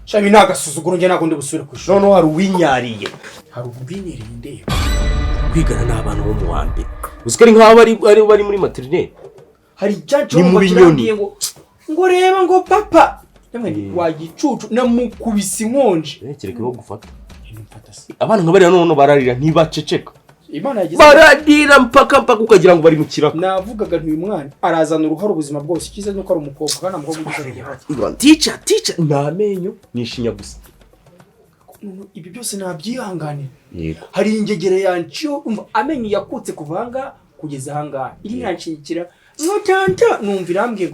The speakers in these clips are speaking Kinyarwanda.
Sha, ibi ni agasuzuguro. Njye ntabwo ndi busubire ku ishuri. Noneho hari uwinyariye. Hari ubwinyereye ndeba. Kwigana n'abana bo mu wa mbere, uzi ko ari nk'aho bari muri maternelle. Hari icyacu. Ni mu binyoni. Ngo reba, ngo papa. Namwe nti, wagicucu, namukubise inkonji. Kereka ibo gufata. Mfata se. Abana nka bariya noneho bararira ntibaceceka. Imana yagize. Bararira mpaka mpaka ukagira ngo bari mu kiraka. Navugaga nti uyu mwana arazana uruhare ubuzima bwose. Icyiza nuko ari umukobwa, kandi umukobwa ugize uruhare. Tica, tica, ni amenyo, ni ishinya gusa. Ibi byose nabyihanganira. Yego. Hari ingegere yanciyeho, umva, amenyo yakutse kuva ahangaha kugeza ahangaha, irimo iranshyigikira ngo tanta. Numva irambwiye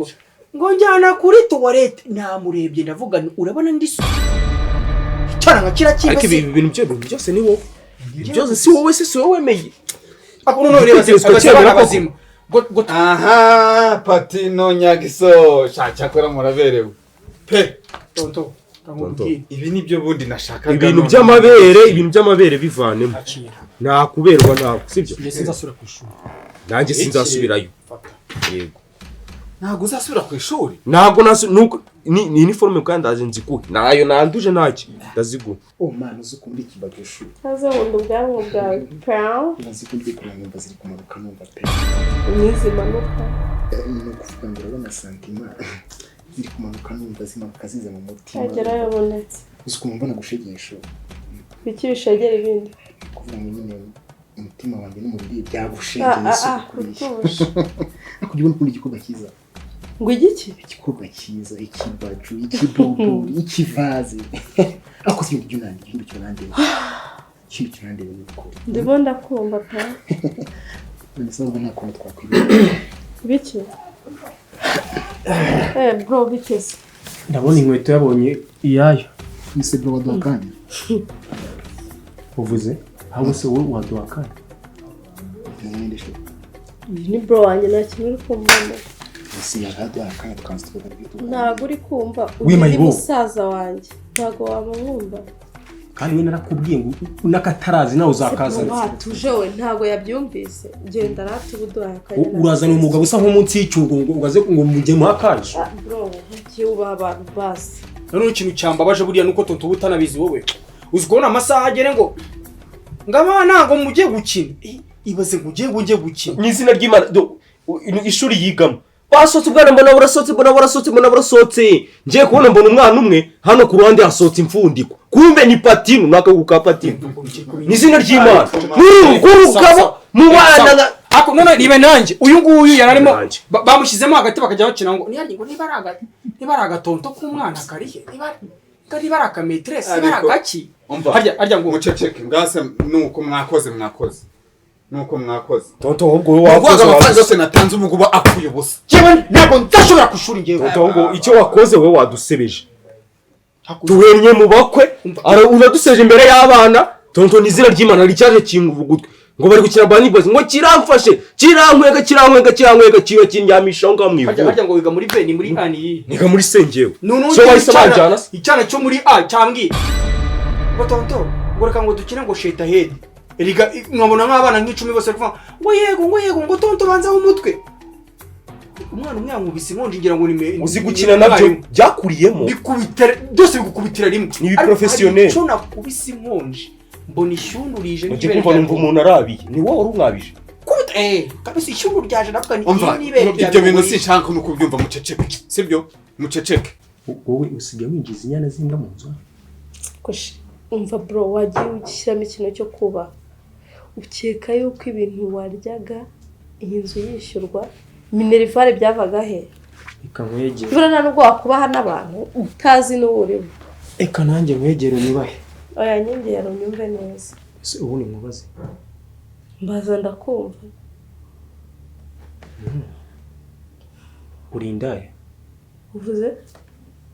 ngo njyana kuri toilette. Namurebye ndavuga nti urabona ndi so cyana nka kiriya. Ariko ibi kimbese. bintu byose ni wowe. Ibi byose si wowe se? Si wowe wemeye? Ako noneho reba. Igitekerezo Abazima cyemera koko. abazima ngo Aha, Patino, Nyagiso, cyakora muraberewe pe. Tonto, ndamubwira. Ibi nibyo bundi nashakaga. Ibintu None. by'amabere, ibintu by'amabere bivanemo. Akira. Ntakuberwa nawe, sibyo? Njye sinzasubira ku ishuri. Nanjye sinzasubirayo. Fata. Yego. Ntabwo uzasubira ku ishuri? Ntabwo nasu nuko ni uniforme kandi ndaje nziguhe, nayo nanduje, ntacyo ndaziguha. Oh man, uzi ukuntu ikibagishu. Maze wunda ubwanwa bwawe brown. Uzi ko ndi kureba numva ziri kumanuka, numva pe. Nizimanuka? Ni ukuvuga ngo urabona sentiments ziri kumanuka, numva zimanuka ziza mu mutima. Agera yabonetse. Uzi ukuntu mbona gushegesha. Biki bishegera ibindi? Kuvuga ngo nyine umutima wanjye n'umubiri Ah. byagushengeye. Ah. Si Ah. ukuriye. Utuje. Ariko ujya ubona ukunda igikorwa cyiza. Ngo igiki? Igikorwa cyiza, ikibaju, ikibuburi, ikivaze. Ariko si ibintu by'unandeba, ikintu cyonandeba, ikintu cyonandeba ni ukuri. Ndimo ndakumva pe. None se ahubwo nta kuntu twakwibera? Biki? Eh bro, biteze. Ndabona inkweto yabonye iyayo. Ese bro, waduha akanya? Uvuze ahubwo se wowe waduha akanya? Mwende sho. Uyu ni bro wanjye, nta kintu uri kumvamo. Ese yaraduha akanya tukanza tukaganira ibyo tuganira? Ntabwo uri kumva. We Uyu ni mayibobo. musaza wanjye, ntabwo wamumwumva. Kandi we narakubwiye ngo n'akatarazi nawe uzakazana. Watuje we, ntabwo yabyumvise. Genda rata, uba uduhaye akanya. Urazana umugabo usa nko munsi y'icyungo ngo ugaze ngo mujye mu akanje. Ah, bro, ntugiye ubaha abantu basi. Noneho ikintu cyambabaje buriya nuko tonto uba utanabizi. Wowe uzi kubona amasaha agere ngo abana ngo mujye gukina. Ibaze ngo ugiye ngo ujye gukina. Mu izina ry'Imana, ishuri yigamo basohotse, ubwana mbona burasohotse, mbona burasohotse, mbona burasohotse. Ngiye kubona mbona umwana umwe hano ku ruhande hasohotse imfundiko, kumbe ni Patino n'akagu ka Patino. Mu izina ry'Imana, n'urugabo mu bana Ako none niba nanjye uyu nguyu yari arimo Nanjye. Bamushyizemo hagati bakajya bakina ngo ngo niba ari agatonto k'umwana karihe, niba ari akameteresi, niba ari Ariko, agaki. Umva. Harya ngo Muceceke ngase. Nuko mwakoze, mwakoze, nuko mwakoze. Tonto, ahubwo wowe Wakoze wakoze amafaranga wakoze. yose natanze, ubu ngubu apfuye ubusa. Njyewe ntabwo nzashobora ku ishuri njyewe. Tonto, ahubwo icyo wakoze wowe wadusebeje, duhennye mu bakwe, uraduseje imbere y'abana. Tonto, ni izina ry'Imana ricyaje kinga ugutwi ngo bari gukina Bani Boys, ngo kiramfashe, kirankwega, kirankwega, kirankwega, kiba kindyamisha aho ngaho mu Harya ivure. Harya ngo wiga muri B, ni muri A, ni iyi? Niga muri sengewe. None So bahise banjyana se? Icyana cyo muri A cyambwiye ngo tonto, ngo reka ngo dukine ngo sheta hedi. Erega nkabona nk'abana nk'icumi bose bari kuvuga ngo yego, ngo yego, ngo tonto banzaho umutwe. Umwana umwe yankubise inkonji ngira ngo ni Uzi ni gukina nabyo umwarimu. byakuriyemo. Bikubitira byose, bigukubitira rimwe. Ni ibiprofessionnel. Ariko hari icyo nakubise inkonji mbona ishyundu rije. Ujye kumva numva umuntu arabiye, ni wowe wari umwabije. Kubita kabisa, ishyundu ryaje, ndavuga ni Umva. iri ni ibere rya Ibyo bintu Bigori. sinshaka no kubyumva. Muceceke, sibyo? Muceceke. Wowe usigaye winjiza inyana z'imbwa mu nzu. Koshi, umva bro, wagiye ugishyiramo ikintu cyo kubaha. Ukeka yuko ibintu waryaga iyi nzu yishyurwa, minerval byavaga he? Reka nkwegere. Buriya nta nubwo wakubaha n'abantu utazi n'uwo urimo. Reka nanjye nkwegere unyubahe. Oya, nyongera unyumve neza. Ese ubundi nkubaze? Mbaza ndakumva. Uri indaya? Uvuze?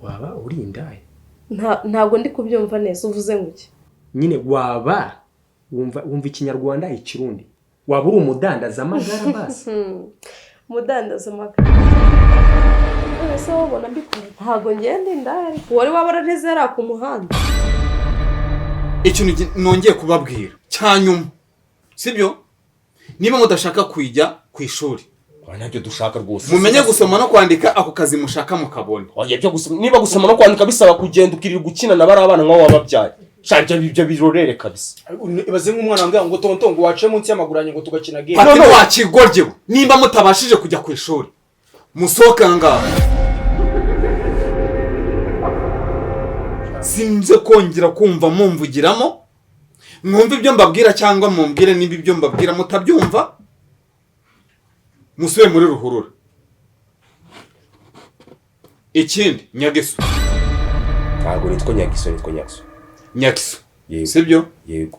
Waba uri indaya? Ntabwo ndi kubyumva neza. Uvuze ngo iki? Nyine waba wumva Ikinyarwanda, Ikirundi, waba uri umudandazamagara basi? Umudandaza amagara? None se wowe ubona mbikora? Ntabwo ngenda indaya, ariko wari wabona neza yari ku muhanda. Ikintu nongeye kubabwira cya nyuma, sibyo? Niba mudashaka kujya ku ishuri Ntabyo dushaka rwose. Mumenye gusoma no kwandika, ako kazi mushaka mukabona. Oya, byo gusoma, niba gusoma no kwandika bisaba kugenda ukirirwa ukina na bari abana nk'aho wababyaye, sha ibyo birorere kabisa. Ibaze nk'umwana wambwira ngo tonto, ngo waciye munsi y'amaguru yanjye ngo tugakina game. Patino, wakigoryewe, nimba mutabashije kujya ku ishuri, musohoke aha ngaha. Sinze kongera kumva mumvugiramo. Mwumve ibyo mbabwira cyangwa mumbwire niba ibyo mbabwira mutabyumva, musubire muri ruhurura. Ikindi, Nyagiso. Ntabwo nitwa Nyagiso, nitwa Nyagiso. Nyagiso. Yego. Sibyo? Yego.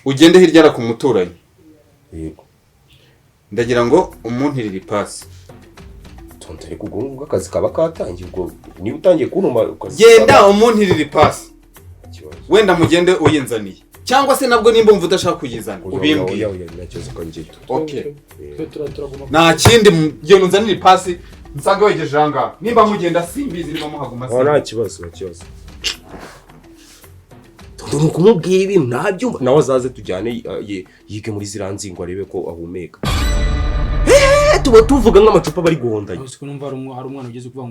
Ugende hirya ara ku muturanyi. Yego. Ndagira ngo umuntirire ipasi. Tonto, ariko ubwo ngubwo akazi kaba katangiye, ubwo niba utangiye kuntuma ukazi. Genda umuntirire ipasi. Ikibazo. Wenda mugende uyinzaniye, cyangwa se nabwo nimba wumva udashaka kuyizana, Oya, ubimbwire. oya, oya, nta kibazo, kanjye. Okay. Twe turaguma. Nta kindi, genda unzanire ipasi nsanga wegeje aha ngaha. Nimba mugenda simbizi, niba muhaguma Oh, simbizi. nta kibazo, nta kibazo. Tonto, ni ukumubwira ibintu ntabyumva. Nawe azaze tujyane yige muri ziriya nzingo arebe ko ahumeka. Tuba tuvuga nk'amacupa bari guhondanya. Aho siko numva hari umwana ugeze kuvuga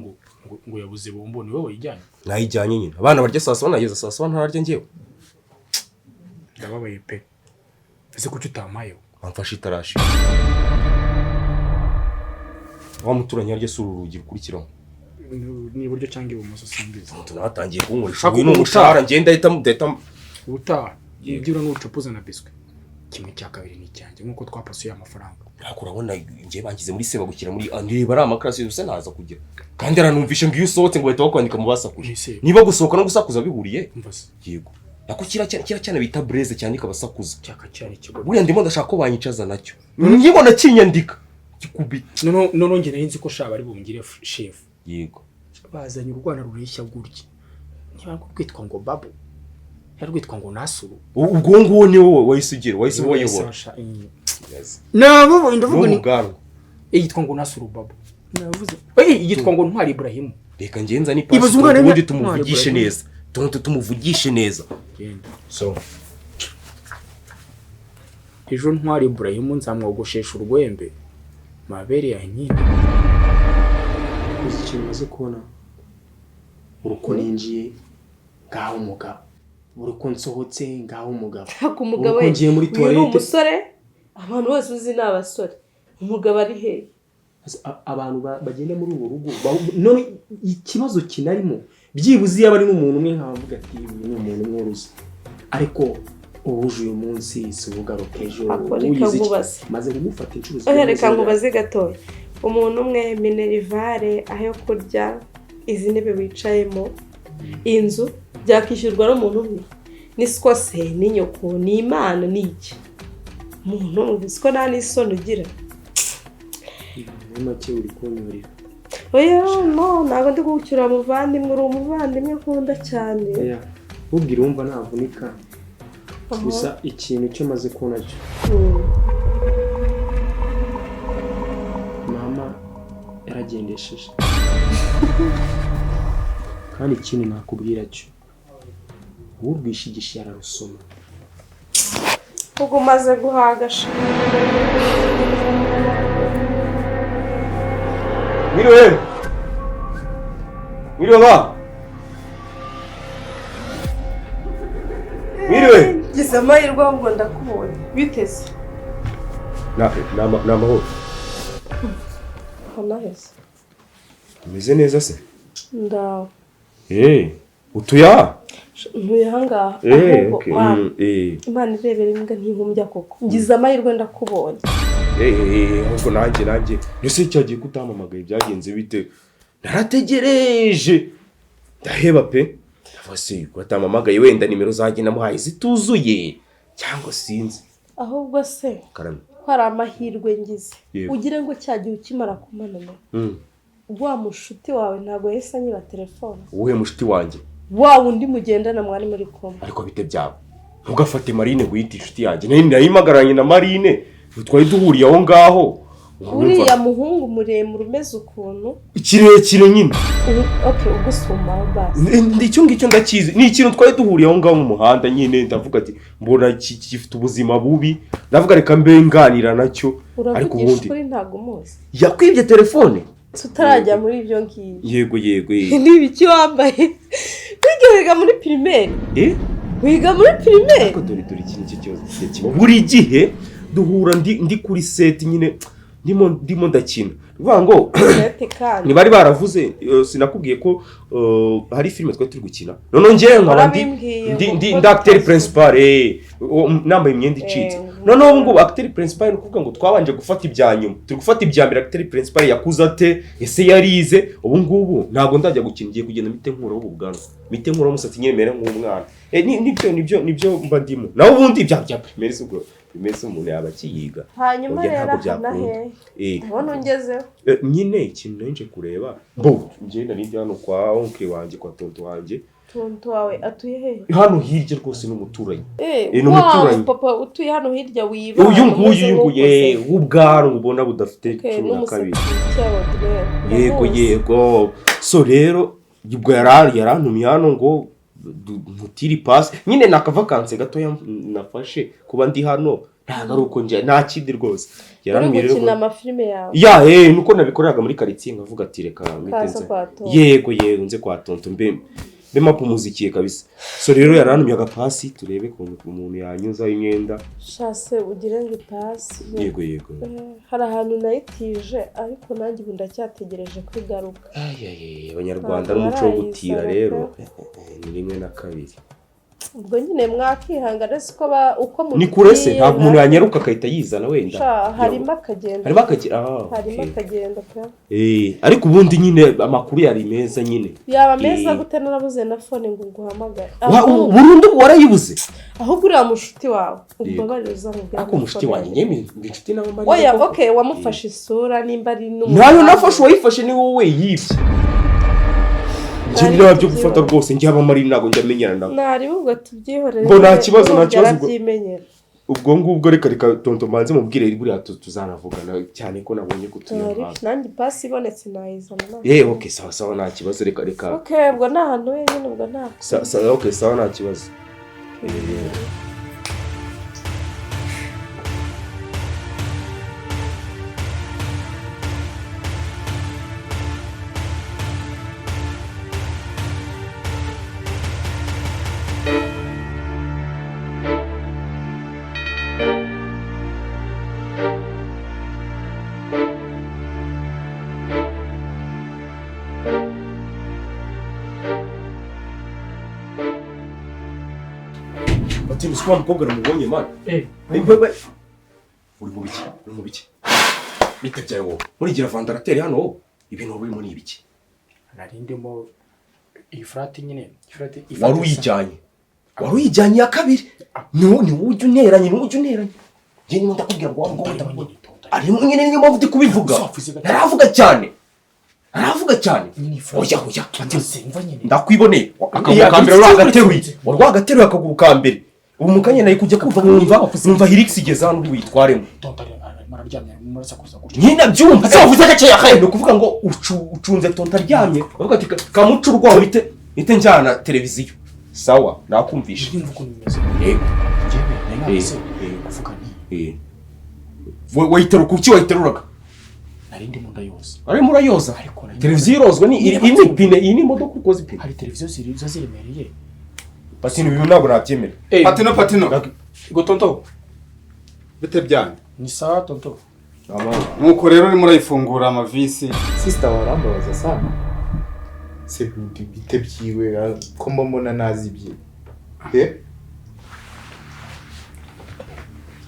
ngo yabuze bombo, ni wowe wayijyanye? Nayijyanye nyine. Abana barya saa saba, nageze saa saba ntararya njyewe. Ndababaye pe. Ese kuki utampayeho? Wamfashe itarashi. Wa muturanyi arya si uru rugi rukurikiraho. Ni iburyo cyangwa ibumoso simbizi. Tonto nawe atangiye kunkoresha. Shaka Uyu ni umushahara ngenda ndahita. Ubutaha byibura n'ubucupa na biswi 1/2 ni icyanjye, nk'uko twapasuye amafaranga. Ariko urabona njye bangize muri seba gukira muri ndeba ari amakarasi yose ntaza kujya. Kandi aranumvisha ngo iyo usohotse ngo bahita bakwandika mu basakuje. Ese- Niba gusohoka no gusakuza bihuriye? Umva se. Yego. Nako kiriya cyane bita Blaise cyandika abasakuza. Cyaka cyari ikigo. Buriya ndimo ndashaka ko banyicaza nacyo. Nkibona kinyandika. Gikubita. Noneho njye nari nzi ko shaba ari bungire chef. Yego. Bazanye urwana rureshya gutya, niba rwitwa ngo Babu, yari rwitwa ngo Nasuru. Ubwo nguwo ni wowe wahise ugira, wahise ubayobora. Yes. Nabo ndavuga ni N'ubu bwanwa. Yitwa ngo Nasuru Babu, navuze eh yitwa ngo Ntwari Ibrahimu. Reka ngenza ni pasi Ibaze umwana ubundi w'imyaka- tumuvugishe Ntwari neza. Tonto, tumuvugishe neza. Genda. So. Ejo Ntwari Ibrahimu nzamwogoshesha urwembe mabere ya nyina. Uzi ikintu maze kubona? Uruko ninjiye ngaho umugabo, uruko nsohotse ngaho umugabo. Ntabwo umugabo Uruko ngiye muri uyu ni toilette. umusore, abantu bose uzi ni abasore, umugabo ari hehe? Abantu bagenda muri urwo rugo none ikibazo kinarimo, byibuze iyo aba ari n'umuntu umwe nkavuga ati uyu ni umuntu umworozi, ariko uwuje uyu munsi si ugaruka ejo. Ako reka Uyize iki? nkubaze. Maze kumufata inshuro Oya, reka zigera. nkubaze gatoya. Umuntu umwe, minerval, ayo kurya, izi ntebe wicayemo, inzu, byakishyurwa n'umuntu umwe? Ni siko se, ni nyoko, ni Imana, ni iki? Umuntu umwe, siko nta n'isoni ugira. Muri make uri kunyurira. Oya, no, ntabwo ndi kugucyura muvandimwe, uri umuvandimwe nkunda cyane. Oya, ubwira wumva ntavunika. Gusa ikintu cyo maze kubona cyo, mama yaragendesheje. Kandi ikindi nakubwira cyo, urwishigishiye ararusoma. Ubwo umaze guhaga sha. Mwiriwe. Mwiriwe ba. Mwiriwe. Gize amahirwe ahubwo ndakubonye, biteze. Na na ni amahoro. Naheze. Umeze neza se? Ndawe. Utuya? Ntuye ahangaha. Ahubwo Okay. wa, Imana irebera imbwa ntihumbya koko, ngize amahirwe ndakubonye. Ahubwo nanjye mbese cyagiye kutampamagaye byagenze bite? Narategereje ndaheba pe. Ndavuga se ko atampamagaye, wenda nimero zanjye namuhaye zituzuye cyangwa sinzi. Ahubwo se, Karame. ko hari amahirwe ngize, Yego. ugire ngo cya gihe ukimara kumanana, wa mushuti wawe ntabwo yahise anyiba telefone? Uwuhe mushuti wanjye? Wa wundi mugendana, mwari muri kumwe. Ariko bite byabo, ntugafate Marine ngo uyite inshuti yanjye. Nari nayimagaranye na Marine, twari duhuriye aho ngaho. Uriya muhungu muremure umeze ukuntu Kirekire nyine. Okay, ugusumba basi. Icyo ngicyo ndakizi, ni ikintu twari duhuriye aho ngaho mu muhanda nyine. Ndavuga ati mbona gifite ubuzima bubi, ndavuga reka mbe nganira nacyo. Ariko Uravugisha ubundi ukuri, ntabwo umuzi? Yakwibye telefone. Tutarajya muri ibyo ngibyo, Yego. ni ibiki wambaye? Wiga muri primaire? Eh? Wiga muri primaire? Ariko dore iki nicyo kibazo kigiye kiba buri gihe duhura ndi kuri set nyine, ndimo ndakina. Ni ukuvuga ngo Set kandi? Ntibari baravuze, sinakubwiye ko hari filime twari turi gukina, noneho njyewe nkaba ndi Warabimbwiye ndi ngo ndi kuko ndi acteur principal, nambaye imyenda icitse. Noneho ubu ngubu acteur principal, ni ukuvuga ngo twabanje gufata ibya nyuma, turi gufata ibya mbere. Acteur principal yakuze ate? Ese yarize? Ubu ngubu ntabwo ndajya gukina, ngiye kugenda mpite nkuraho ubu bwanwa, mpite nkuraho umusatsi nyine, mere nk'umwana. Nibyo mba ndimo. Naho ubundi ibya primaire si ubwo primaire si umuntu yaba akiyiga? Hanyuma Oya, rero ntabwo aha na byakunda. hehe? Ndabona ungezeho. Nyine ikintu nari nje kureba bo, njye nari ndi hano kwa oncle wanjye, kwa tonto wanjye. Tonto wawe atuye hehe? Hano hirya rwose, ni umuturanyi. Ni Wa umuturanyi. papa utuye hano hirya wiba? Uyu nguyu, uyu nguyu, w'ubwanwa ubona budafite 12. Yego yego. So rero ubwo yarantumiye hano ngo mutire ipasi nyine, ni akavakanse gatoya nafashe kuba ndi hano, ntabwo ari uko njye, nta kindi rwose. Uri Yarantumiye rero gukina amafilime yawe? Ya, nuko nabikoreraga muri karitsiye, nkavuga ati reka mpite Kaza nze. kwa tonto. Yego, nze kwa tonto mbe mapa umuzikiye kabisa. So rero yarantumye agapasi, turebe ukuntu umuntu yanyuzaho imyenda. Shase ugire ngo ipasi? Yego. Hari ahantu nayitije, ariko nanjye ubu ndacyategereje kwigaruka. Ayayay, Abanyarwanda Ntabwo n'umuco wo gutira barayisaba rero pe. ni rimwe na kabiri. Ubwo nyine mwakihangana, siko ba uko Ni kure se? mubwiye Ntabwo umuntu yanyaruka agahita yizana wenda? Sha, harimo akagendo. Harimo akagira, ah, Harimo okay. akagendo pe. Ariko ubundi nyine amakuru yari meza nyine. Yaba meza gute narabuze na phone ngo nguhamagare? Burundu warayibuze? Ahubwo uriya mushuti wawe, umbabarire uzamubwira Ariko umushuti wanjye nyine, ndi inshuti nawe Mariya Oya. koko. Okay, wamufashe isura nimba ari n'umuntu. Ntayo nafashe, uwayifashe ni wowe yibye. Njye Ntari biriya byo gufata kubyibona. rwose, njye abamari ntabwo njya amenyana nabo. Ntari, ubwo tubyihorere. Ngo nta kibazo, nta kibazo ubwo. Yarabyimenyera. Ubwo ngubwo reka tonto mbanze mubwire, buriya tuzanavugana cyane ko nabonye ko utuye Ntari, ahantu. nanjye ipasi ibonetse nayizana nta Okay, sawa sawa, nta kibazo, reka. Okay, ubwo ni ahantu wenyine, ubwo nta Okay, sawa, nta kibazo. Ati ni wa mukobwa namubonye, man. We, uri mu biki? Uri mu biki? Bite byawe wowe? Murigira vandarateri hano wowe? Ibintu wari urimo ni ibiki? Nari ndimo iyi furati nyine, ifurati. Wari uyijyanye ya kabiri. Ni wowe ujya unteranye, ni wowe ujya unteranye. Njye niba ndakubwira ngo wa mukobwa ndamubonye. Arimo nyine, niyo mpamvu ndi kubivuga. Ntaravuga cyane. Ntaravuga cyane. Oya. Simva nyine. Ndakwiboneye. Akaguru ka mbere wari wagateruye. Wari wagateruye akaguru ka mbere. Ubu mu kanya nari kujya kumva nkumva Hilux igeze hano uri buyitwaremo. Tonto arimo araryamye, arimo arasakuza gutya. Nyine byumva se wavuze gace yakaye? Ni ukuvuga ngo ucunze tonto aryamye, bavuga ati kamuca urwaho bite njyana televiziyo. Sawa, nakumvisha. Nyumva ukuntu bimeze. Yego. Njyewe nari nahise kuvuga nti Wayiterura kuki wayiteruraga? Nari ndi mu nda yose. Arimo urayoza? Ariko Televiziyo irozwa ni iyi ni ipine, iyi ni imodoka ukoze ipine. Hari televiziyo ziba ziremereye. Basi ibi ntabwo nabyemera. Patino, Patino. Ngo tonto. Bite byanyu? Ni sawa, tonto. Nuko rero urimo urayifungura amavisi. Sister warambabaza sana se, bite byiwe ko mba mbona nazi ibye?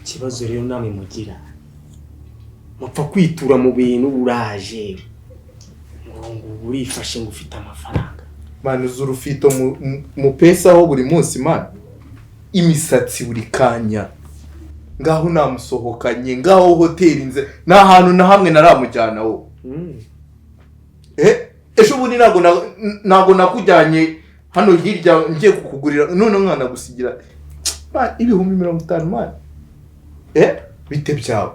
Ikibazo rero namwe mugira, mupfa kwitura mu bintu, uraje ngo urifashe ngo ufite amafaranga. Man, uzi urufito mupesaho buri munsi, man, imisatsi buri kanya, ngaho namusohokanye, ngaho hoteli nze nta hantu na hamwe naramujyana wo. Ejo bundi ntabwo nakujyanye hano hirya ngiye kukugurira, none mwana gusigira, man, 50,000, man. Bite byawe?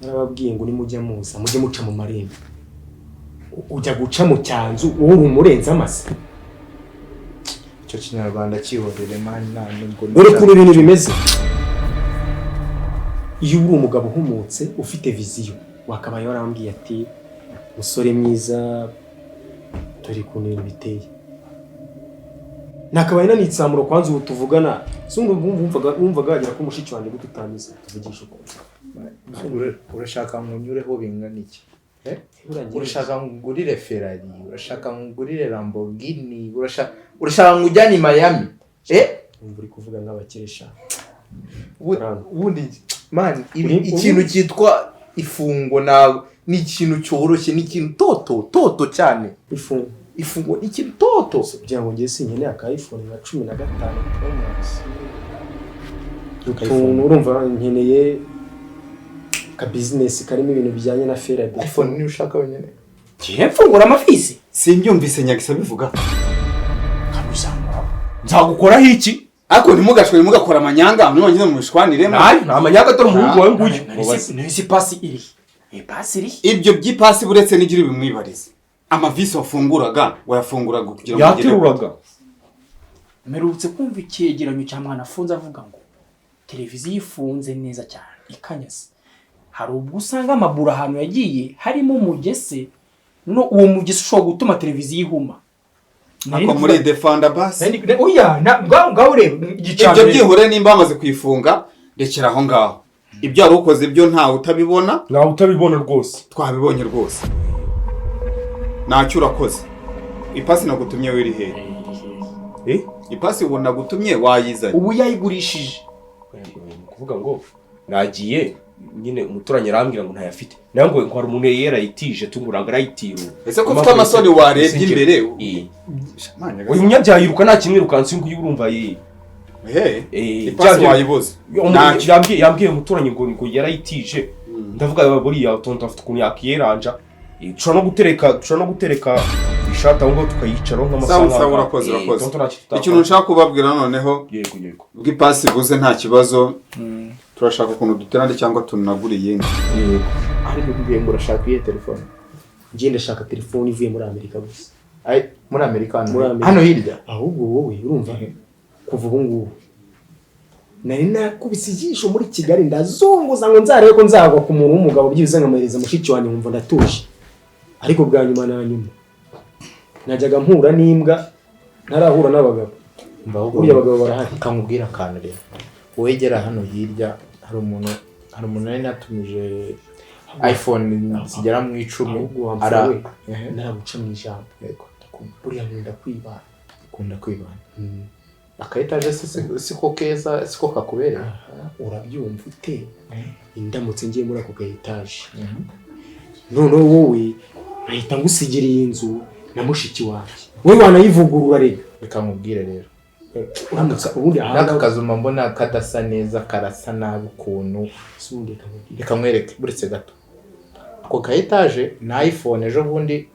Narababwiye ngo nimujya muza mujye muca mu marembo. Ujya guca mu cyanzu wowe uri umurenze amase. Icyo kinyarwanda cyihorere man, nta nubwo. Dore ukuntu ibintu bimeze. Iyo uri umugabo uhumutse ufite vision, wakabaye warambwiye ati: "Musore mwiza, dore ukuntu ibintu biteye." Nakabaye nanitsamura. Kwanza ubu tuvugana si wumvaga wagera ko mushiki wanjye gute utamize tuvugisha ukuri? Urashaka ngo unyureho bingana iki? Eh? Urangiye. Urashaka ngo ugurire Ferrari, urashaka ngo ugurire Lamborghini, urashaka ngo ujyane i Miami, eh? Wumva uri kuvuga nk'abakiresha. Ubundi man, ikintu cyitwa ifungo na ni ikintu cyoroshye, ni ikintu toto toto cyane. Ifungo? Ifungo ni ikintu toto. Kugira ngo ngiye sinkeneye aka iPhone nka 15 Pro Max, utuntu urumva nkeneye ka business karimo ibintu bijyanye na ferabe. iPhone niyo ushaka wenyine? Ngiye mfungura amafisi. Simbyumvise Nyagisa bivuga. Kabizamura. Nzagukoraho iki? Ariko ntimugashwe, ntimugakora amanyanga nimwangiza mubishwaniremo. Nayo nta manyanga, dore umuhungu wawe nguyu. Nahise ipasi iri, ipasi iri. Ibyo by'ipasi buretse n'igira bimwibariza, amavisi wafunguraga wayafunguraga kugira ngo ugere Yateruraga. Mperutse kumva icyegeranyo cya mwana afunze avuga ngo televiziyo ifunze neza cyane ikanyase, hari ubwo usanga amaburo ahantu yagiye harimo umugese, no uwo mugese ushobora gutuma televiziyo ihuma. Ariko muri defanda basi. Oya, ngaho ngaho ureba. Ibyo byihore, nimba bamaze kuyifunga rekera aho ngaho. Ibyo wari ukoze byo ntawe utabibona. Ntawe utabibona rwose. Twabibonye rwose, ntacyo urakoze. Ipasi nagutumye wiri hehe? Eh? Ipasi ubu nagutumye wayizanye? Ubu yayigurishije. Ni ukuvuga ngo nagiye nyine, umuturanyi arambwira ngo ntayafite, nawe ngo hari umuntu yari yarayitije tunguranga arayitira. Ese ko ufite amasoni warebye imbere? Eh. Uyu munyabyaha yiruka nta kimwirukansi, nguyu urumva ye. He? Eh, Ipasi wayibuze? Ntacyo. Yambwiye umuturanyi ngo yarayitije. Ndavuga buriya tonto afite ukuntu yakiyeranja. Dushobora no gutereka ishati aho ngaho tukayicaraho nk'amasaha. Sawa sawa, urakoze. Urakoze. Tonto ntacyo tutakora. Ikintu nshaka kubabwira noneho, Yego yego. bw'ipasi ibuze nta kibazo, turashaka ukuntu duterane cyangwa tunagura iyindi. Yego. Ariko ubwiye ngo urashaka iyihe telefone? Ngiye ndashaka telefone ivuye muri Amerika gusa. Ay, muri Amerika hano? Muri Amerika. Hano hirya? Ahubwo wowe urumva kuva ubu ngubu nari nakubise ijisho muri Kigali ndazunguza ngo nzarebe ko nzagwa ku muntu w'umugabo, byibuze nkamuhereza mushiki wanjye nkumva ndatuje. Ariko bwa nyuma na nyuma najyaga mpura n'imbwa ntarahura n'abagabo. Burya abagabo barahari. Kamubwira akantu rero, wowe gera hano hirya, hari umuntu nari natumije iPhone zigera mu 10. Ahubwo wamfura Ara we. Ehe. Naraguca mu ijambo. Yego, ndakumva. Buriya nkunda kwibana. Ukunda kwibana aka etaje se siko keza, siko kakubereye? Urabyumva ute indamutse ngiye muri ako ka etaje, noneho wowe nkahita ngusigira iyi nzu na mushiki wanjye, wowe wanayivugurura rega? Reka nkubwire rero. Uramutse ubundi N'aka ahangaha kazu mba mbona kadasa neza, karasa nabi ukuntu. Si ubundi reka nkubwire. Reka nkwereke, buretse gato, ako ka etaje na iPhone, ejo bundi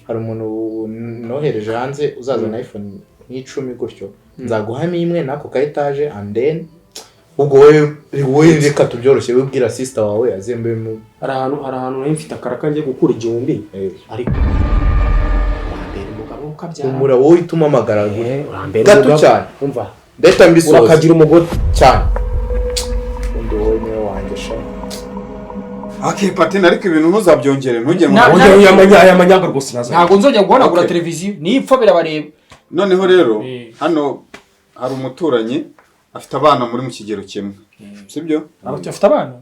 hari umuntu nohereje hanze uzazana iPhone nk'icumi gutyo, nzaguhamo imwe n'ako ka etaje, and then ubwo wowe reka tubyoroshye, wibwira sister wawe azembe mu Hari ahantu nari mfite akaraka ngiye gukura 1000, ariko urambera umugabo ukabyara. Humura wowe, ituma amagara gutya. Urambera Gato umugabo. cyane. Umva. Ndahita mbisoza. Urakagira umugore. Cyane, ubundi wowe niwe wanjye sha. Okay patine, ariko ibintu ntuzabyongere, ntujye mu Oya, aya manyanga rwose naza. Ntabwo nzongera guhanagura Okay. televiziyo, nipfa birabareba. Noneho rero Eh. hano hari umuturanyi afite abana muri mu kigero kimwe, sibyo? Afite abana?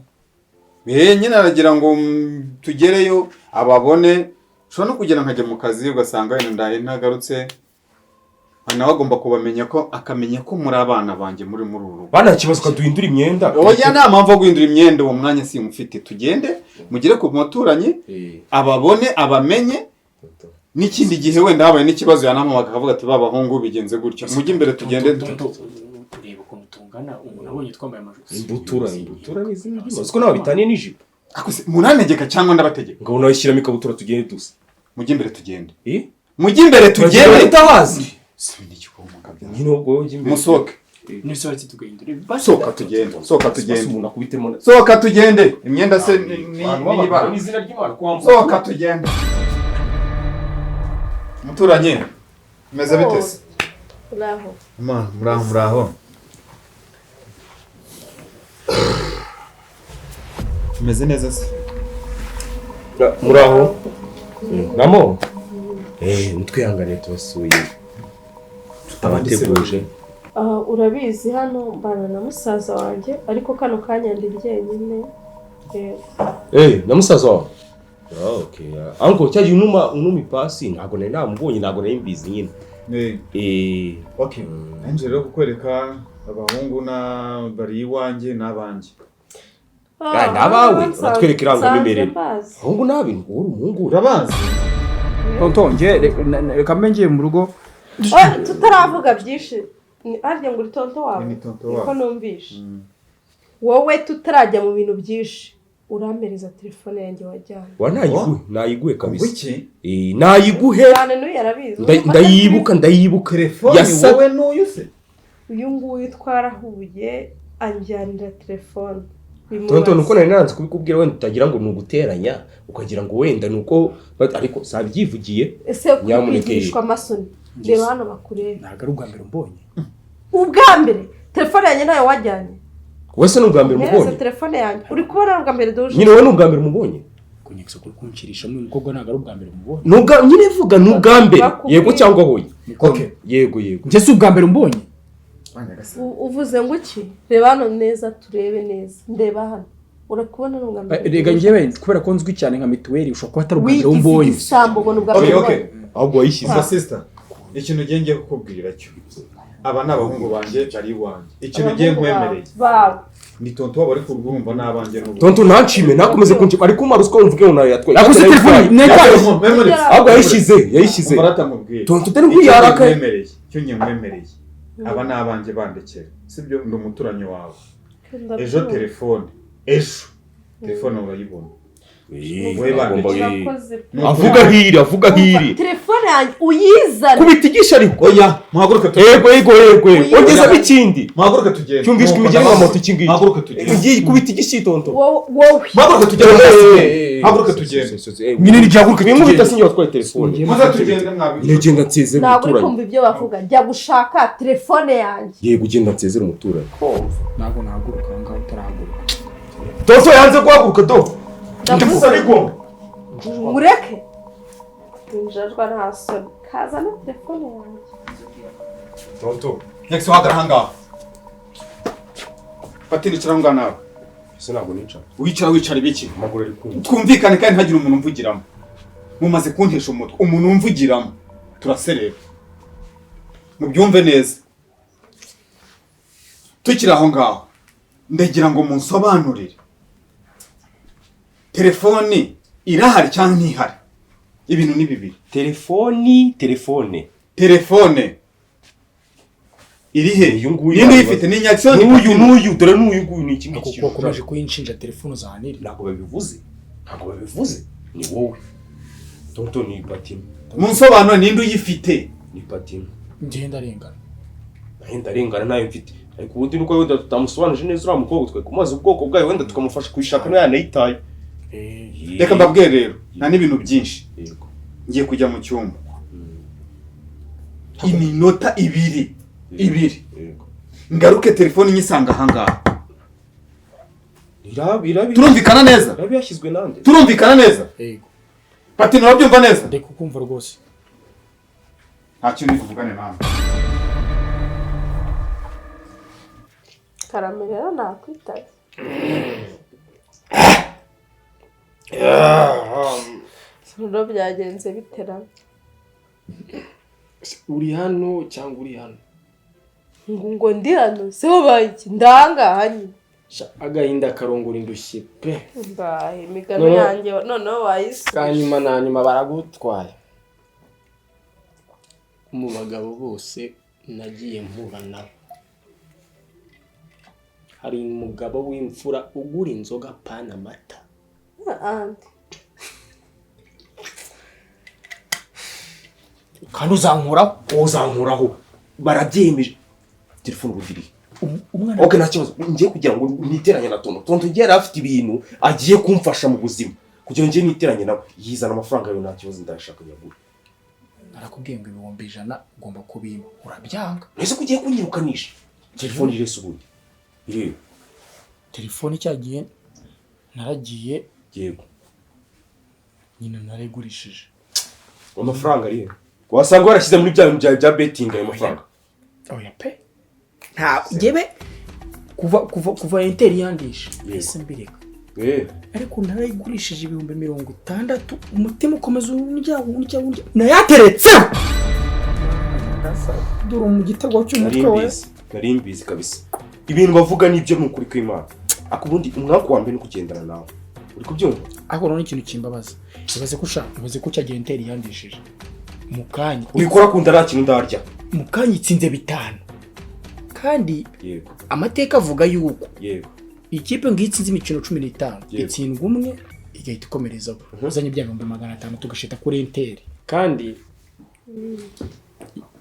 Eh, nyine aragira ngo tugereyo ababone. Ushobora no kugenda nkajya mu kazi ugasanga wenda ndaye ntagarutse, nawe agomba kubamenya, ko akamenya ko muri abana banjye muri uru rugo. Bana nta kibazo, ukaduhindura imyenda. Oya, nta mpamvu yo guhindura imyenda, uwo mwanya simufite. Tugende mugere ku muturanyi ababone, abamenye. N'ikindi gihe wenda habaye n'ikibazo yanamuhamagara akavuga ati: "Ba bahungu bigenze gutya, mujye imbere tugende." Tureba ukuntu tungana, umuntu abonye twambaye amajosi. Imbutura ni izina ry'imana, siko nawe bitaniye n'ijipo. Ako se, munantegeka cyangwa ndabategeka? Ngo nawe shyiramo ikabutura tugende dusa. Mujye imbere tugende. Eh. Mujye imbere tugende. Utahazi. Si n'igikoma kabyara. Nyine ubwo wowe ujya imbere. Musohoke. Nese waretse tugahindura. Sohoka tugende, sohoka tugende. Umuntu akubitemo. Sohoka tugende. Imyenda se ni Abantu ni izina ry'Imana kwambura. Sohoka tugende. Muturanye. Meze bite se? Uraho. Mama, muraho muraho. Meze neza se? Muraho. Namo. Mutwihanganiye tubasuye. Tutabateguje. Urabizi hano mbana na musaza wanjye ariko kano kanya ndi jyenyine. Na musaza wawe? Okay. Uncle cyaje unuma ipasi ntago nari namubonye, ntago nari mbizi nyine. Okay. Nanje rero kukwereka abahungu na bari iwanjye n'abanjye. Nabawe uratwereka irangamimerere. Ahungu nabi uri umuhungu urabazi. Tonton nge reka mbe ngiye mu rugo. Tutaravuga byinshi. Arya ngo uri tonto wawe. Niko numvishe. Wowe tutarajya mu bintu byinshi. Urampereza telefone yanjye wajyanye. Wa nayiguhe, nayiguhe kabisa. Nayiguhe. Cyane n'uyu yarabizi. Ndayibuka ndayibuka. Telefone wowe n'uyu se? Uyu nguyu twarahuye anjyanira telefone. Tonton uko nari naranze kubikubwira wenda utagira ngo nuguteranya ukagira ngo wenda nuko ariko sabyivugiye. Ese kwigishwa amasoni. Reba hano bakureba. Ntago ari ubwa mbere umbonye. Ubwa mbere telefone yanjye nayo wajyanye. Wese ni ubwa mbere umubonye. Ese telefone yanjye uri kubona ubwa mbere duje. Nyine wowe ni ubwa mbere umubonye. Kunyeksa kuri kunkirisha mu mukobwa ntago ari ubwa mbere umubonye. Nubwa nyine vuga ni ubwa mbere. Yego cyangwa hoye. Okay. Yego yego. Njye si ubwa mbere umbonye. Uvuze ngo iki? Reba hano neza turebe neza. Ndeba hano. Urakubona ni ubwa mbere. Rega njyewe kubera ko nzwi cyane nka mituweli ushobora kuba atari ubwa mbere umbonye. Isambo ngo ni ubwa mbere. Okay. Ahubwo wayishyize sister. Ikintu ugiye ngiye kukubwira cyo. Aba ni abahungu banjye bari iwanjye. Ikintu ugiye nkwemereye. Ni tonto wabo ariko urwumva n'abanjye n'ubu. Tonto ntancime nakomeze kunshima ariko umara usiko mvuge ngo nayo yatwaye. Yakuze telefone netaye. Ahubwo yayishyize. Tonto utari nkuyaraka. Icyo ngiye nkwemereye. Aba ni abanjye bandekera. Sibyo ndi umuturanyi wawe. Ejo telefone. Ejo telefone urayibona. Avuga hiri. Telefone yanjye uyizane. Kubitigisha ariko. Oya, muhaguruke tugende. Yego. Ongeza ikindi. Muhaguruke tugende. Cyumvishwe imigeri nka moto iki ngiki. Muhaguruke tugende. Ugiye kubitigisha tonto. Wowe. Muhaguruke tugende. Muhaguruke tugende. Nyine ni gihaguruke tugende. Mwimubita sinjye watwaye telefone. Muze tugende mwabi. Nyine genda nsezere umuturanyi. Ntabwo uri kumva ibyo bavuga. Jya gushaka telefone yanjye. Yego ugenda nsezere umuturanyi. Ntabwo nahaguruka ngaho utarahaguruka. Tonto yanze guhaguruka do. Ndavuze ariko. Mureke. Injajwa nta soni. Kazana telefone yanjye. Tonto. Next wahagara ahangaha. Patini icara aho nawe. Ese ntabwo nicara. Wicara ibiki? Amaguru ari kumva. Twumvikane kandi ntagire umuntu umvugiramo. Mumaze kuntesha umutwe. Umuntu umvugiramo. Turaserera. Mubyumve neza. Tukiri aho ngaho. Ndagira ngo munsobanurire. Telefoni irahari cyangwa ntihari? Ibintu ni bibiri. Telefone. Telefone. Iri he? Ninde uyifite? Ni Nyaxon? N'uyu dore n'uyu nguyu ni iki ngiki. Kuko ukomeje kuyinshinja telefone za Haniri. Ntabwo babivuze. Ni wowe. Tonto ni Patino. Munsobanurire ninde uyifite? Ni Patino. Ngenda arengana. Ngenda arengana nayo mfite. Ariko ubundi nuko wenda tutamusobanuje neza uriya mukobwa twe kumaza ubwoko bwayo wenda tukamufasha kuyishaka no yanayitaye. Reka mbabwire rero nta n'ibintu byinshi. Ngiye kujya mu cyumba. Iminota ibiri. Ngaruke telefone nyisanga ahangaha. Turumvikana neza? Yashyizwe nande? Turumvikana neza? Yego. Patino urabyumva neza? Ndi kukumva rwose. Nta kintu uvugane nawe. Karame rero nakwitaye. Rero byagenze bitera. Uri hano cyangwa uri hano? Ngo ndi hano se wabaye iki? Ndangaha nyine. Agahinda karongora indushyi pe. Mbaye imigano yanjye noneho wayisubije. Kanyuma na nyuma baragutwaye. Mu bagabo bose nagiye mpura nabo. Hari umugabo w'imfura ugura inzoga pana amata. Kandi uzankuraho barabyemije. Telefone ubundi irihe? Umwana. Ok, nta kibazo. Ngiye kugira ngo niteranye na tonto. Tonto ngiye yari afite ibintu agiye kumfasha mu buzima, kugira ngo ngiye niteranye nawe, yizana amafaranga yawe, nta kibazo, ndayashaka nyagura. Narakubwiye ngo 100,000 ugomba kubimpa, urabyanga. Ese ko ugiye kunyirukanisha? Telefone irese ubundi irihe? Telefone cyagiye naragiye. Yego. Nyine narayigurishije. Amafaranga arihe? Wasanga warashyize muri bya bintu byawe bya betting ayo mafaranga. Oya pe, nta njyewe kuva Inter yandisha ese mbireka. Ariko narayigurishije 60,000, umutima ukomeza undya undya undya, nayateretseho dore mu gitego Nari cy'umutwe we. mbizi, nari mbizi kabisa. Ibintu bavuga nibyo, ni ukuri kw'Imana. Ako ubundi umwaka wa mbere ni ukugendana nawe, uri kubyumva? Ariko noneho ikintu kimbabaza, ibaze ko ushaka, ibaze ko cyagiye Inter yandishije mu kanya. Wikora kunda, nta kintu ndarya. Mu kanya itsinze 5 kandi amateka avuga yuko ikipe ngo iyo itsinze imikino 15 itsindwa umwe igahita ikomerezaho. Uzanye bya 500,000 tugashita kuri Inter. Kandi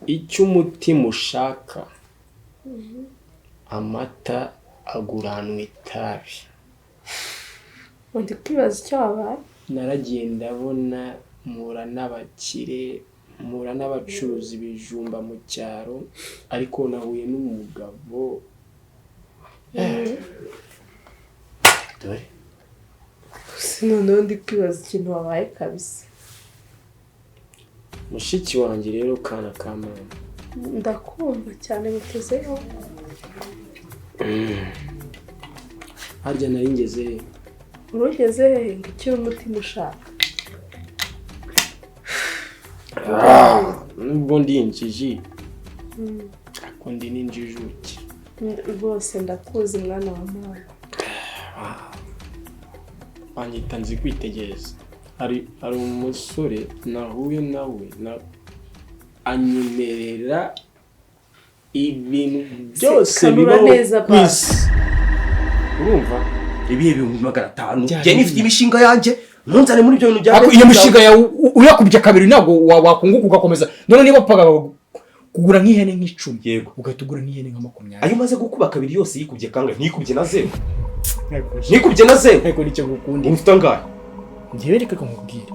icyo umutima ushaka, amata aguranwa itabi. Ndi kwibaza icyo wabaye. Naragiye ndabona, mpura n'abakire, mpura n'abacuruza ibijumba mu cyaro, ariko nahuye n'umugabo, dore. Gusa noneho ndi kwibaza ikintu wabaye kabisa. Mushiki wanjye rero, kana ka mama. Ndakumva cyane, ngutezeho. Harya nari ngeze he? Urugeze hehe ngo icyo umutima ushaka? Nubwo ndi injiji, ariko ndi n'injijuke. Rwose ndakuzi, mwana wa mama. Banyita nzi kwitegereza. Hari umusore nahuye nawe na anyemerera ibintu byose Kanura bibaho neza ku basi. isi, urumva? Ibihe 500,000? Byari Njye nifite imishinga yanjye, ntunzane muri ibyo bintu bya Ariko iyo mishinga yawe uyakubye kabiri ntabwo wakunguka ugakomeza. None niba wapfaga kugura nk'ihene nk'icumi, ugahita ugura n'ihene nka 20. Ayo umaze gukuba kabiri yose yikubye kangahe? Ntikubye na zeru, ntikubye na zeru. Ariko nicyo ngukundira. Ufite angahe? Njyewe reka nkubwire.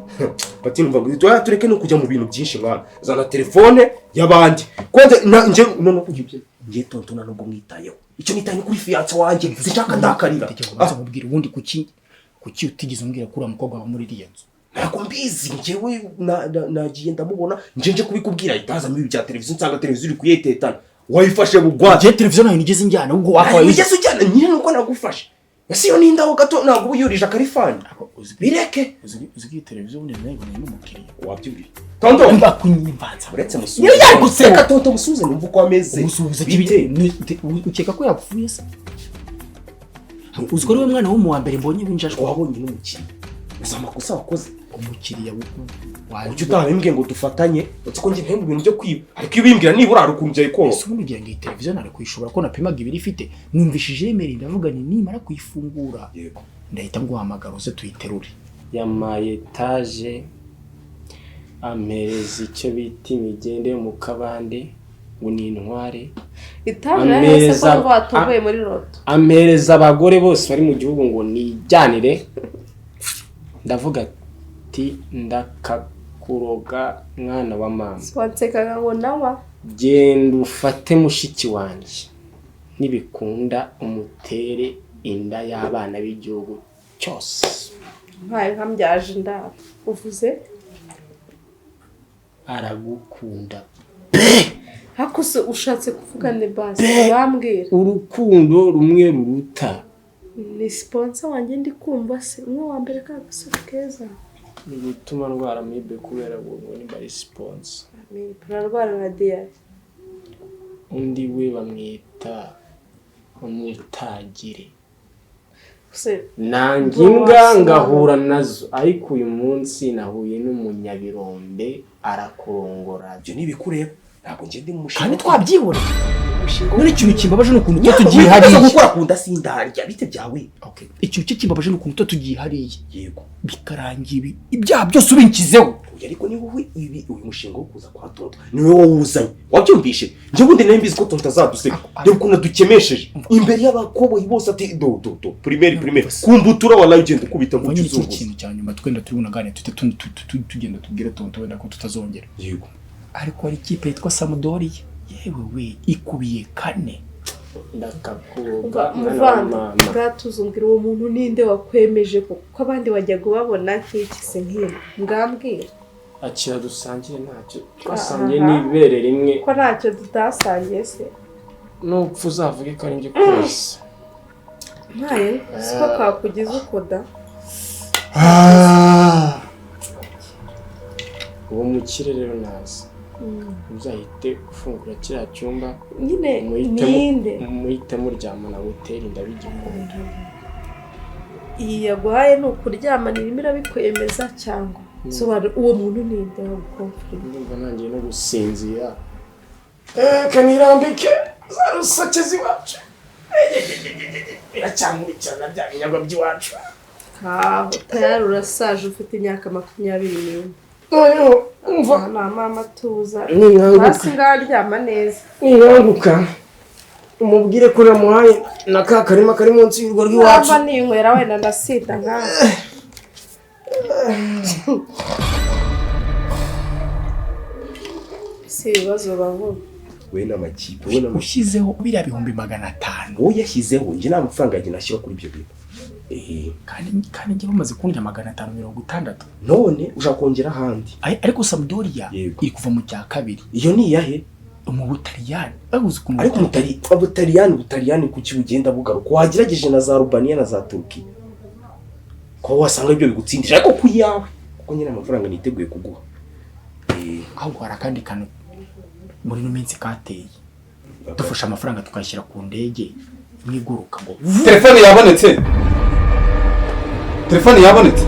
Bati numva ngo tuya tureke no kujya mu bintu byinshi mwana, zana telefone y'abandi kwanza na nje none kujya ngiye tonto nta nubwo mwitayeho. Icyo nitaye ni kuri fiancé wanjye, sinshaka ndakarira. Tegeko, ubanza nkubwire ubundi kuki utigeze umbwira ko uriya mukobwa wa muri iriya nzu? Ntabwo mbizi njyewe. Nagiye ndamubona nje kubikubwira, ahita hazamo ibi bya televiziyo, nsanga televiziyo uri kuyetetana, wayifashe bugwate. Njye televiziyo ntayo nigeze njyana, ubwo wakabaye Wigeze ujyana nyine nuko nagufashe. Ese iyo nindaho gato ntabwo uba uyurije akarifani? Bireke. Uzi ko iyi televiziyo ubundi nayiboneye n'umukiriya. Wabyuriye tonto? Mba kunyimbanza. Uretse musuhuze. Niyo yari guseka. Reka tonto musuhuze numva uko ameze. Umusuhuza? Bite? Ukeka ko yapfuye se? Uzi ko ari we mwana wo mu wa mbere mbonye w'injajwa? Wabonye n'umukiriya, uzi amakosa wakoze? Umukiriya Ujya utabimbwiye ngo dufatanye? Uretse ko njye ntari mu bintu byo kwiba, ariko iyo ubimbwira nibura hari ukuntu byari koroha. Ese ubundi ugira ngo iyi televiziyo nari kuyishobora ko napimaga ibiri ifite? Numvishije yemereye, ndavuga ni nimara kuyifungura ndahita nguhamagara uze tuyiterure. Yamaye etaje, ampereza icyo bita imigende yo mu kabande ngo ni intware. Itaje yahise ko ngo watomboye muri loto. Ampereza abagore bose bari mu gihugu ngo nijyanire. Ndavuga ati ndakakuroga mwana wa mama. Wansekaga ngo nawa. Genda ufate mushiki wanjye, nibikunda umutere inda y'abana b'igihugu cyose. Nkaye nkambyaje indaro uvuze. Aragukunda. Ariko se ushatse kuvuga ni basi bambwira. Urukundo rumwe ruruta. Ni sponsor wanjye ndi kumva se, umwe wa mbere, ka gasore keza. Ni gutuma ndwara amibe kubera ngo nimba ari sponsor. Turarwara na diyari. Undi we bamwita umutagire. Se Nanjye imbwa ngahura nazo, ariko uyu munsi nahuye n'umunyabirombe arakurongora. Ibyo ni ibikureba, ntabwo njye ndi mu mushinga. Kandi twabyibona. None ikintu kimbabaje ni ukuntu tuba tugiye Ntabwo hariya. gukora ku nda sindarya, bite byawe? Okay. Ikintu cye kimbabaje ni ukuntu tuba tugiye hariya, bikarangira ibi ibyaha byose ubinshyizeho. Oya, ariko ni wowe ibi uyu mushinga wo kuza kwa Tonto ni wowe wawuzanye, wabyumvishe? Njye ubundi nari mbizi ko Tonto azaduseka. Dore ukuntu adukemesheje imbere y'abakoboyi bose, ati do do do, primaire primaire, kumbutura, wallahi ugenda ukubita Umva gutyo nyine ikindi uzunguza. kintu cya nyuma, twenda turi bunaganire, tuhite tugenda tubwire Tonto wenda ko tutazongera. Yego. Ariko hari ikipe yitwa Sampdoria, yewe we, ikubiye kane. Ndakakuga mwana wa Muvandi, mama. bwatuzumvira, uwo muntu ninde wakwemeje ko abandi wajyaga ubabona nk'iki se nk'ibi? Mbwambwira. Akira dusangire, ntacyo twasangiye n'ibere rimwe. Ko ntacyo tutasangiye se? Nupfa uzavuge ko ari njye kose. Ntaye siko kakugize uko da. Uwo mukire rero naza, uzahite ufungura kiriya cyumba. Nyine Muhitemo. ninde? Muhite muryamana, butere inda bigikunda. Iyi yaguhaye ni ukuryamana, irimo irabikwemeza cyangwa sobanura uwo muntu ninde wagukomfurima? Ndumva ntangiye no gusinzira. Reka nirambike za rusake z'iwacu, biracyankurikirana bya binyago by'iwacu. Kaho tayari urasaje, ufite imyaka 24. Noneho umva. Nta mama, tuza. Ninkanguka. Hasi ngaho aryama neza. Ninkanguka umubwire ko namuhaye na ka karima kari munsi y'urugo rw'iwacu. Naba ninywera wenda ndasinda nkawe. Si ibibazo bavuga. We n'amakipe, we n'amakipe. Ushyizeho biriya 500,000. Wowe yashyizeho, njye nta mafaranga yanjye nashyira kuri ibyo bintu. Kandi njye bamaze kundya 560. None ushaka kongera ahandi? Ariko Sampdoria Yego. iri kuva mu cya kabiri. Iyo ni iyahe? Mu Butaliyani, babuze ukuntu. Ariko Ubutaliyani kuki bugenda bugaruka? Wagerageje na za Albania na za Turkiya ko wasanga ibyo bigutsindisha, ariko ku yawe kuko nyine amafaranga niteguye kuguha. Ahubwo hari akandi kantu muri ino minsi kateye, dufashe amafaranga tukayashyira ku ndege imwe iguruka ngo Telefone yabonetse, telefone yabonetse.